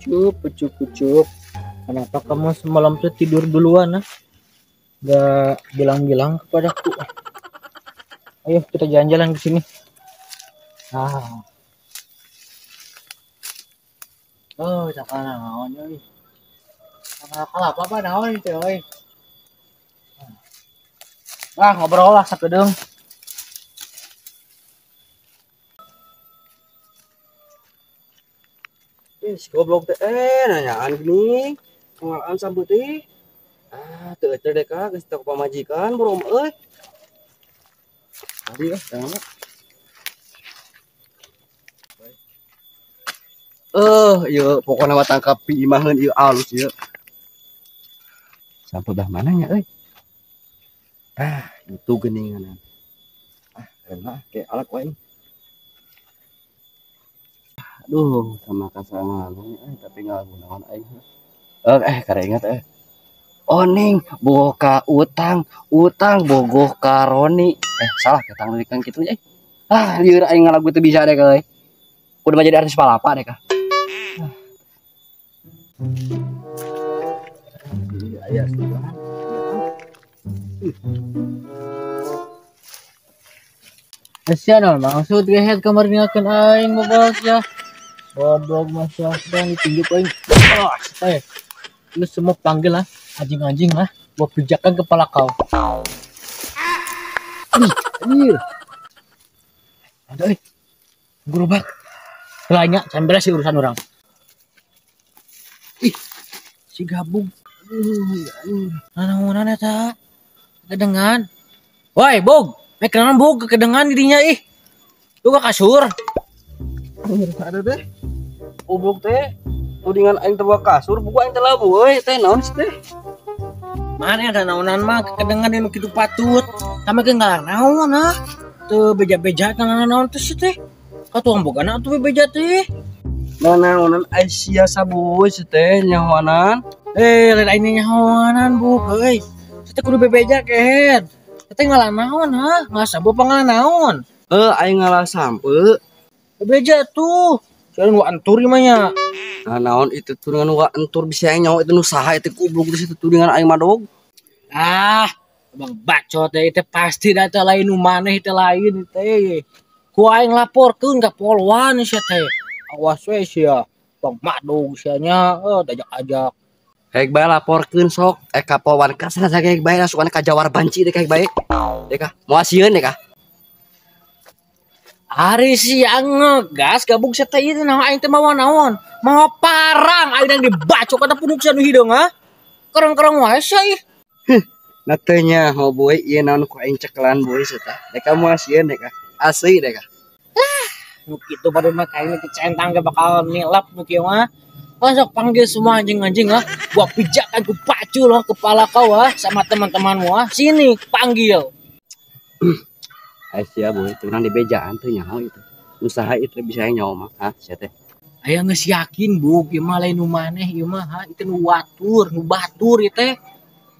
Cup, cup, cup. Kenapa kamu semalam tuh tidur duluan, ah? Gak bilang-bilang kepadaku. Ayo kita jalan-jalan ke sini. Ah. Oh, cakap naon euy. Cakap apa naon itu euy. Ah, ngobrol lah sakedeung. Ih, si goblok teh nanyaan gini. Pengalaan sambut teh. Ah, teu teh deka geus teu pamajikan brom euy. Tadi ah, jangan. Ieu pokona mah tangkap piimaheun ieu alus ieu. Sampai belah mana nya euy? Ah, itu geuningan. Ah, keren mah kayak alak wae. Aduh, sama kasangan tapi ngagunaon aing. Kare ingat Oning boga utang, utang bogoh ka Roni. Salah ketang lirikan kitu euy. Ah, lieur aing ngalagu teu bisa deh euy. Kudu mah jadi artis palapa deh kah. Iya, sudah. Asian maksud gehet kamar ninggalkeun aing bobos ya. Goblok masya sedang ditunjuk aing. Oh, lu semua panggil lah anjing-anjing lah, gua pijakan kepala kau. Anjir. Ada euy. Gerobak. Lah nya can beres sih urusan orang. Ih, si gabung. Nanaonan eta? Kedengan. Woi, Bog. Mek kenalan Bog kedengan dirinya ih. Lu ke kasur. Ada deh. Ubuk teh tudingan aing teh kasur, buku aing teh labu euy, teh naon sih teh? Mana ada naonan mah kedengan nu kitu patut. Tama ke ngalar naon ah. Teu beja-beja kana naon teh sih teh. Ka tuang bogana atuh beja teh. Nanaonan Aisyah sabuy sih teh nyahoanan. Lain aing nyahoanan buk euy. Teh kudu bebeja kehed. Teh ngalah naon ha? Ngasa bu pangalah naon? Aing ngalah sampe. Bebeja tuh. Soalnya nu antur mah nya. Nah, naon itu tuh dengan wa entur bisa aing nyawa itu nu saha itu goblok di situ tuh dengan aing madog. Ah, bang bacot teh itu pasti data lain nu maneh teh lain teh. Ku aing laporkeun ka polwan sia teh. Awas we sia. Bang madog sia nya, ajak-ajak. Hek bae laporkeun sok ka polwan ka sana hek bae asukan ka jawar banci deh hek bae. Deh ka moal sieun deh ka. Ari siang ngegas gabung sia teh ieu naon aing teh mawa naon? Mawa parang aing yang dibacok kana punuk sia nu hideung ha. Kereng-kereng wae sia ih. Heh, na teu nyaho boy ieu naon ku aing cekelan boy sia teh. Dek ka moal sieun dek ka. Asli dek ka. Lah, nu kitu baru mah kain kecentang ge bakal nilap nu kieu mah. Masuk panggil semua anjing-anjing lah. Gua pijakan ku pacu loh kepala kau ah sama teman-temanmu ah. Sini panggil. Aisyah boy, turang di bejaan tuh nyaho itu. Usaha itu bisa nyaho mah, ha sia teh. Aya geus yakin buk, ieu mah lain nu maneh ieu mah ha, itu nu watur, nu batur ieu teh.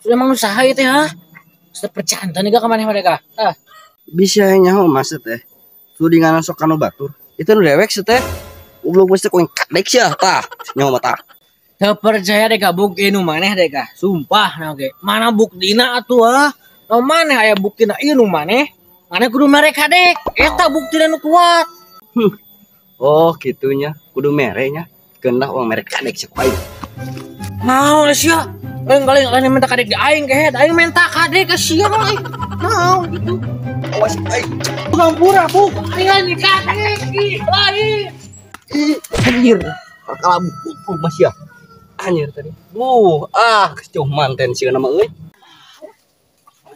Sudah emang usaha ieu teh ha. Sepercantan ga ka maneh mereka. Ah. Bisa nyaho mah sia teh. Tudingan sok kanu batur. Itu nu dewek sia teh. Goblok geus teh ku kadek sia tah. Nyaho mah tah. Teu percaya deh ka buk ieu nu maneh deh ka. Sumpah na oge. Mana buktina atuh ah? Nu maneh aya buktina ieu nu maneh. Mana kudu mere kadek, eta buktina nu kuat. Oh, gitunya. Kudu mere nya. Keun lah uang mere kadek sok aing. Naon sia? Aing lain minta kadek di aing kehed, aing minta kadek ke sia aing. Naon gitu. Awas aing. Ngampura, Bu. Aing lain kadek ih, lain. Ih, anjir. Bakal buku masih ya. Anjir tadi. Ah, jauh manten sieun mah euy.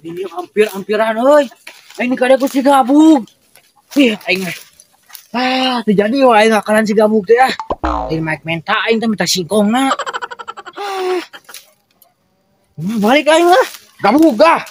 Ini hampir-hampiran euy. Aing kada ku si gabung. Ih, aing mah. Ah, teu jadi we aing ngakalan si gabung teh ah. Aing mah minta aing teh minta singkongna. Ah. Balik aing lah. Gabung ah.